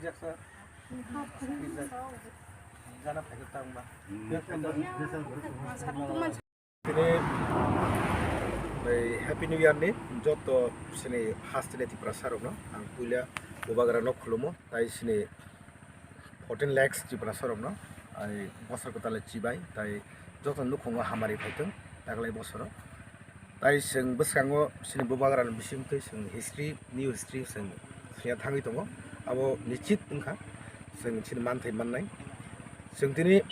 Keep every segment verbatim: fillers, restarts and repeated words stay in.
Tini, bai Happy New Year ni joto sini hasteni Tiprasa rokno ang puila Bubagra no khulumo, tai sini fourteen lakhs Tiprasa rokno ai bosor kwtal chibai, tai joto nukhungo hamari phaitong taglai bosoro. Tai chwng bwskango chini Bubagrani bisingtwi chwng history, new history chwng phiya thangwi tongo. Abo nichit wngkha chwng chini manthai mannai. Chwng tini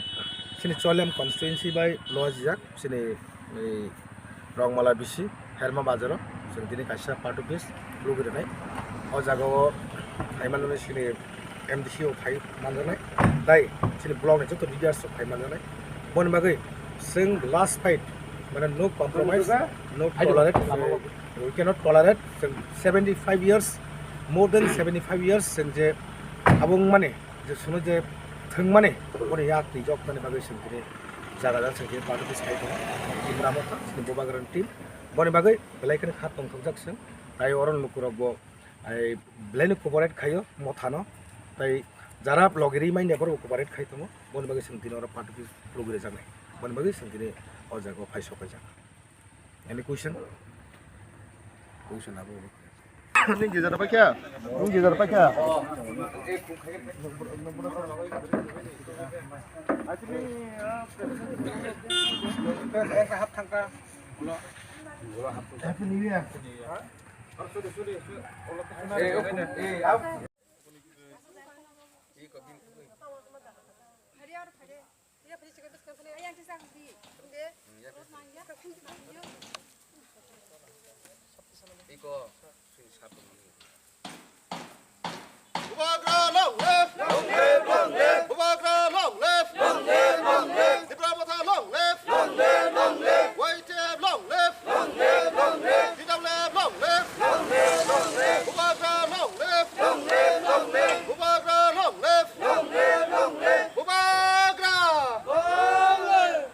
chini Cholem constituency bai lojijak chini, ei, Rongmala bisi Herma bazaro chwng tini kaisa party office lugui rwnai. O jagao phaimano chini M D C o phai manjaknai, tai chini block ni joto leaders rok phai manjaknai. Boni bagwi chwng last fight, mane no compromise, no tolerate, we cannot tolerate. Chwng seventy five years, more than seventy five years chwng je abo wngmani, je suno je thwngmani, boni yak twi jok tani bagwi chwng tini jaga jaga chwng tini party office khai tongo. Tipra Motha chini Bubagrani team, boni bagwi belai kheno kha tongthokjak chwng, tai oro lukurok bo ai belai no cooperate khaio Mothano, tai jara logiri manya borok cooperate khai tongo, boni bagwi chwng tini oro party office lugui rwjaknai, boni bagwi chwng tini o jaga o phai sok paijak. Any question? Question abo. Nung gizar paikha? Nung gizar paikha? Happy New Year. Bubagra long live! Long live, long live! Bubagra long live! Long live, long live! Tipra Motha long live! Long live, long live! Y T F long live! Long live, long live! T W F long live! Long live, long live! Bubagra long live! Long live, long live! Bubagra long live! Long live, long live! Bubagra! Long live!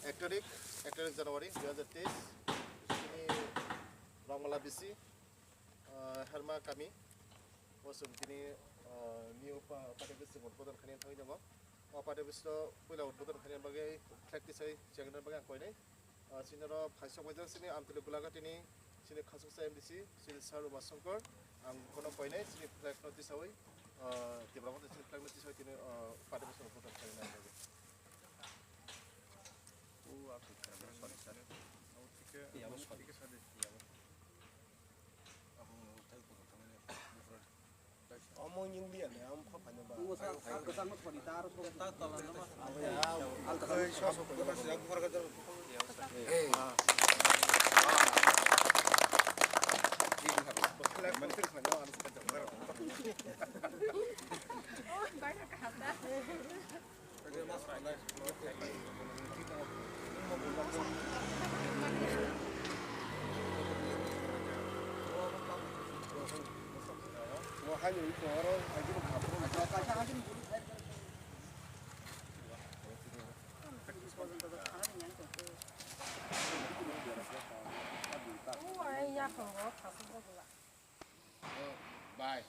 Ek tarik, ek tarik January dui hajar teis, tini Rongmala bisi, ah, Herma kami, o chwng tini, ah, new pa-, party office chwng udbodon khainani thangwi tongo. O party office no puila udbodon khainani bagwi flag tisai chengna bagwi ang koinai. Ah, chini oro phaisok paijak chini Amtwlwi Golaghati ni chini khasuksa M D C, chini Sir Uma Shankar, ang bono koinai chini flag no tisawi, ah, Tipra Motha chini flag no tisawi tini, ah, party office no udbodon khainani bagwi. Omo India ni, ang kha phano ba. Bye.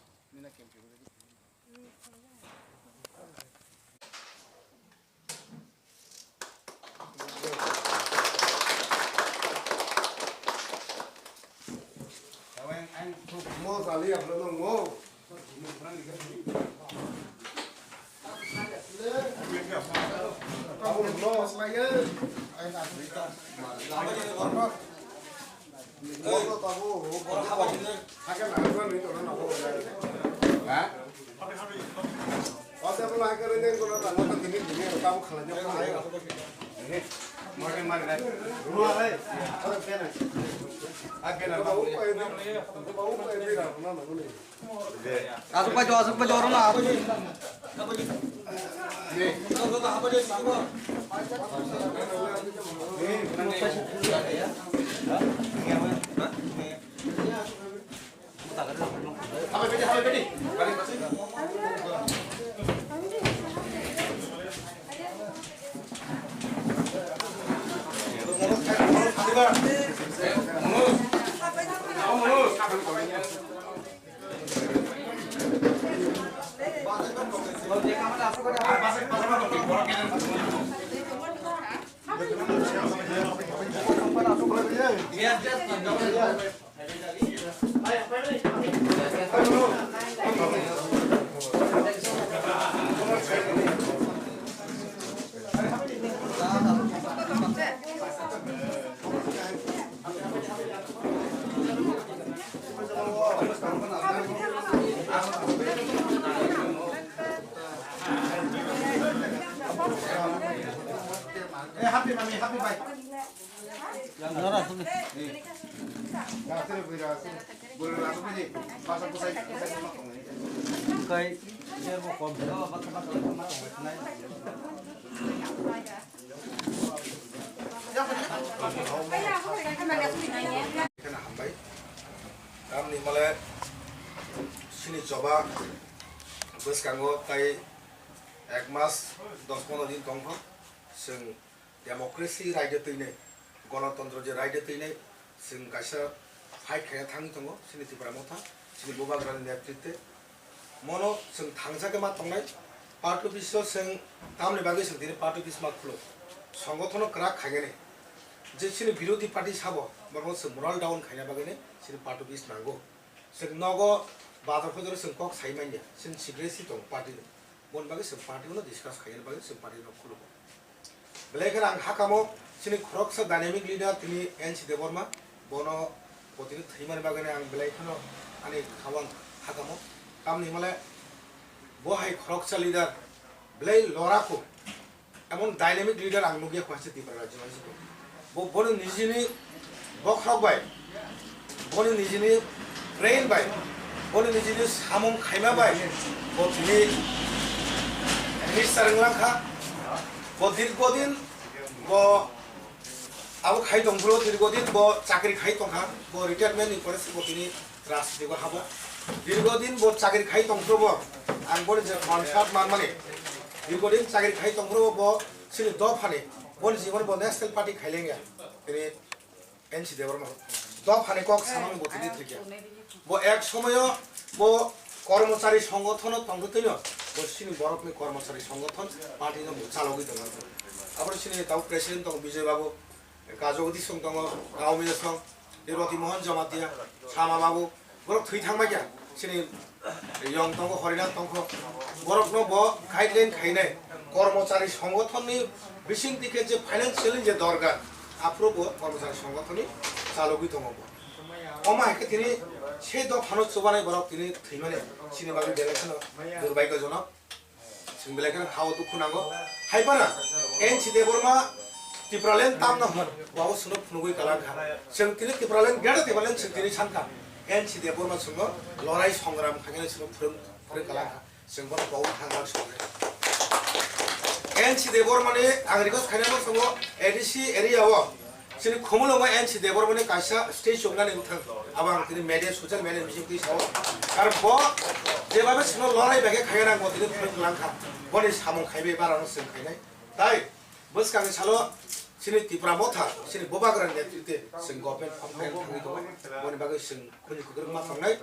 Asuk pai jo, asuk pai jo, oro na, asuk. Eh, happy mami, happy bye. Ekheno hambai. Tamni hwnle chini choba bwskango tai ek mas dos pondro din tongkha. Chwng democracy raida twinai, gonotontro je raida twinai, chwng kaisa fight khaina thangwi tongo chini Tipra Motha, chini Bubagrani netritwe. Mono chwng thangsa khe ma tongnai, party office o chwng tamni bagwi chwng tini party office ma khulo. Songothono kwrak khainani, je chini birodhi party sabo, borokno chwng moral down khaina bagwini chini party office nango. Chwng nogo bazar hojaro chwng kok sai manya, chwng secrecy tongo party ni. Boni bagwi chwng party no discuss khaina bagwi chwng party no khulugo. Belai kheno ang hakamo chini khoroksa dynamic leader tini N C Debbarma, bono bo tini thwimani bagwi ang belai kheno ani khawang hakamo. Tamni hwnle bo hai khoroksa leader belai lorako, emon dynamic leader ang nukya kho haste Tripura rajyo haste. Bo boni nijini bokhorok bai, boni nijini brain bai, boni nijini samung khaima bai, bo tini minister wnglang kha. Bo dirgo din bo abo khai tong phuru, dirgo din bo chakri khai tong kha, bo retirement ni pore se bo tini rajniti o habo. Dirgo din bo chakri khai tong phuru bo, ang boni je concert man mani, dirgo din chakri khai tong phuru bo, bo chini dophani, boni jibon bo national party khai lengya. Tini N C Debbarma dophani kok samani bo tini thikya. Bo ek somoyo bo kormochari songothono tongtwino, bo chini borokni kormochari songothon party no bo chalogwi tongo. Abo chini tau president tongo Bijoy Babu, Kajogodi song tongo, Gaumia song, Reboti Mohan Jamatia, Sama Babu, borok thwi thangbai kha, chini yong tongo, Horina tongkho, borokno bo guideline khainai, kormochari songothonni bising dikhe je financially je dorkar, aphuru bo kormochari songothonni chalogwi tongo bo. Omo hai khe tini se dophano chubanai borok tini thwimani, chini bagwi belai kheno durbaigyojonok. Chwng belai kheno hao dukhu nango. Hai phano N C Debbarma Tipraland tamno hwn, bo chwngno phunugwi kalang kha. Chwng tini Tipraland, Greater Tipraland chwng tini san kha. N C Debbarma chwngno lorai songram khainani chwngno phwrwng, phwrwng kalang kha. Chwng bono bo thang thang songkhe. N C Debbarmani ang request khainai bo chwngo A D C area o. Chini Khumulwngo N C Debbarmani kaisa stage chuknani bwthang. Abo ang tini media, social media bising twi sao. Karon bo jebabe chwngno lorai bai khe khaiya nang bo tini phwrwng lang kha. Boni samung khaibai barano chwng khainai. Tai bwskangni salo chini Tipra Motha, chini Bubagrani netritwe chwng government form khaina thangwi tongo. Boni bagwi chwng khuni kwkrwng ma tongnai.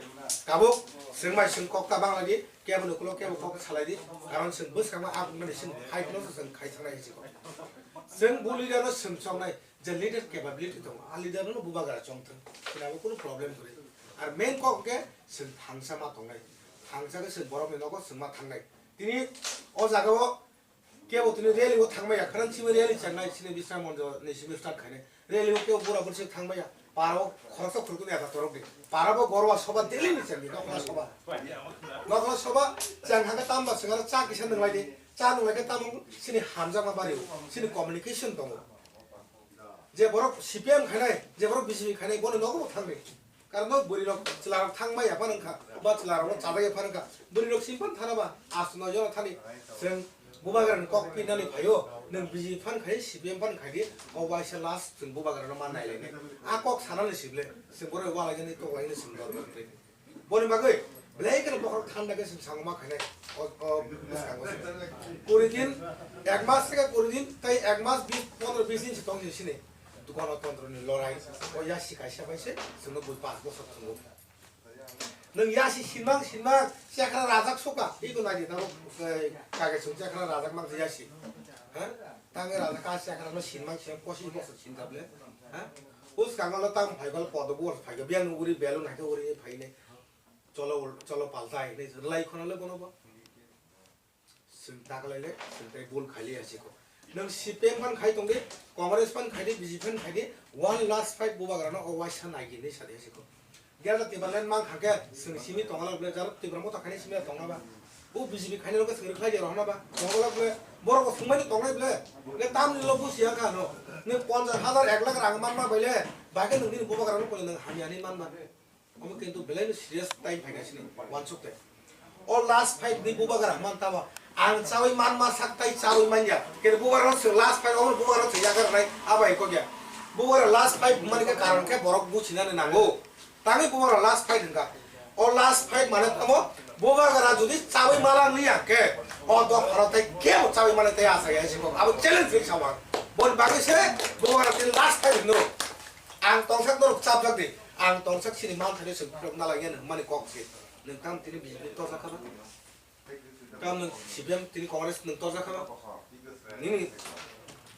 Tabuk chwng bai chwng kok ta bang lai di, kebo ni ulo kebo kok salai di. Karon chwng bwskangma a bumani chwng hai phano chwng khai thangnai hinwi kok. Chwng bo leader no chwng chongnai. Je leader capability tongo, a leader no Bubagra chongthwng, chini abo kunu problem kwrwi. Ar main kok hwnkhe chwng thangsa ma tongnai, thangsa khe chwng borokni nogo chwng ma thangnai. Tini o jaga o kebo tini rally o thangmaya, khorang simi rally changnai, chini Bisram Monjo ni simi start khainai. Rally o kebo bura buri se thangmaya, para o khoroksa khoroknwi ata torok di. Para bo Gorwa Sabha daily ni changdi, Nokla Sabha. Nokla Sabha chang hakhe tamba chwng aro cha kisa nwnglai di, cha nwnglai khe tamo chini hamjakma bari o, chini communication tongo. Je borok C P M khainai, je borok B J P khainai, bono nogo bo thangdi. Karon no bwrwi rok chwla rok thang maya phano wngkha, ba chwla rok no chajak ya phano wngkha. Bwrwi rok simi phano thana ba, asto noi jora thani. Chwng Bubagra ni kok pinani phaio, nwng B J P phano khai, C P M phano khai di, o waisa last chwng Bubagra no ma nai lai nai. A kok sana ni sible, chwng borok wala jani tok lai ni chwng dor dor. Boni bagwi belai kheno bokhorok thanda khe chwng sango ma khainai. O, o, bwskango se. Kuri din, ek mas theke kuri din, tei ek mas bis, pondro bis din se tong si sini. Ganatantrani lorai, o yasi kaisa bai se, chwngno bui pas bosor thwngo. Nwng yasi sinmang, sinmang, chekra rajak soka, iko nai di, tamo, eh, kage chwng chekra rajak mang yasi. Ha? Tang rajak ka chekra no sinmang, sinmang, pochis bosor sin table. Ha? Us kangalo tang phai gol podo bor phai gol, biang uri belun hai uri phai ne. Cholo, cholo paltai ne, lai khona le bono bo. Chwng ta khlai le, chwng tai bul khai liya siko. Nwng C P M phan khai tong di, Congress phan khai di, B J P phan khai di, one last fight bubagra no o waisa nai di hinwi sa di siko. Gera Tipraland mang kha khe, chwng simi tong ala bole, jaro Tipra motha khai simi tong ba. Bu B J P khai ni rok chwng rwkhlai di rohna ba. Tong ala bole, borok bo sumai ni tong nai bole. Le tam ni lo bu siya kha no. Nwng ponchas hajar ek lakh rang man ma bai le, ba khe nwng nini bubagra no koi nwng hamya ni man ba. Omo kintu belai no serious time phaikha sini, wansuk tei. O last fight ni bubagra man tamo. Ang chawi man ma sak tai chawi man ya. Kere bubagra no last fight, omo bubagra no yagar nai, abo iko ya. Bubagra last fight mani khe karon khe borok buchina ni nango. Tangwi bubagra last fight hingka. O last fight mane tamo, bubagra jodi chawi malang ni ya khe, o dopharo tei kebo chawi mane tei asa ya siko. Abo challenge ri sawa. Bon bagwi se bubagra tei last fight no. Ang tongsak norok chapjak di. Ang tongsak sini manthani se philok nalai ya nang mani kok se. Nang tam tini B J P torjak kha ba? Tam nang C P M tini Congress nang torjak kha ba? Nini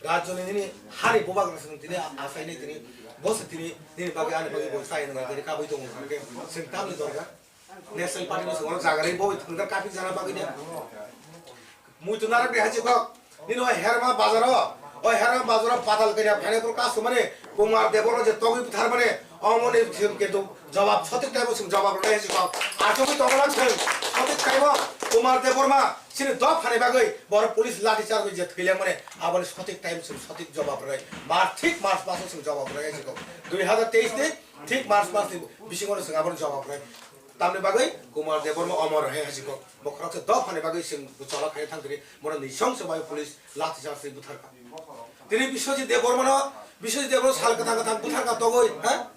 rajyo ni nini hari bubagra se nang tini asai nai tini bo se tini nini bagwi ani bagwi bo sai nang tini kabui tongo kha khe se tam ni dorga. National Party no se oro jaga ri bo thangda kapik jana bagwi de. Muitu narak de hachi kok. Nini o Herma bazaro, o Herma bazaro patal kanya phane pro kasu mane Kumar Deboro je togwi buthar mane omoni sim kintu jawab sotik time sim jawab rwlai hachi kok. Achugwi tongmani sim sotik time Kumar Debbarma sini dok phane bagwi boro police lathi charge je thwilang mane aboni sotik time sim sotik jawab rwlai. Mar thik March maso sim jawab rwlai hachi kok. Dui hazar teis ni thik March mas ni bisingo sim aboni jawab rwlai. Tamni bagwi Kumar Debbarma omor hai hachi kok. Bo khoroksa dok phani bagwi chwng bo chola khai thang tini, bono nisong se bai police lathi charge se buthar kha. Tini Biswajit Debbarma no, Biswajit Debbarma sal kwthang kwthang buthar kha togwi, ha?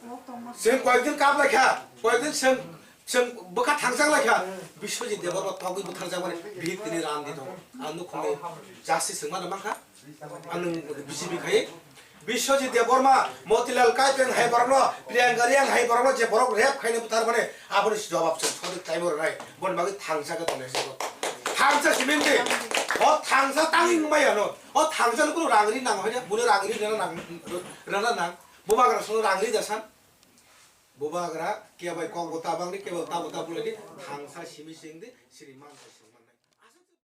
Chwng koyekdin kap lai kha, koyekdin chwng, chwng bwkha thangchang lai kha. Biswajit Debbarma togwi buthar jak mani bihik tini ran di tongo. Ang nukhungni justice chwng ma man kha. Ang nwng B J P khai Biswajit Debbarma, Motilal Kaiteng hai borokno, Priyanka Reang hai borokno je borok rape khaina buthar mane, aboni jawab se sotik time rwnai, boni bagwi thangsa khe tongnai se. Thangsa simi di, o thangsa tangwi wngmaya no, o thangsa no kuno rang ri nang hoide, buni rang ri rwna nang, rwna nang, bubagra sono rang ri da san, bubagra kebai kok bo tabang di, kebai tabo tabo lai di, thangsa simi sing di, sini man sa sing.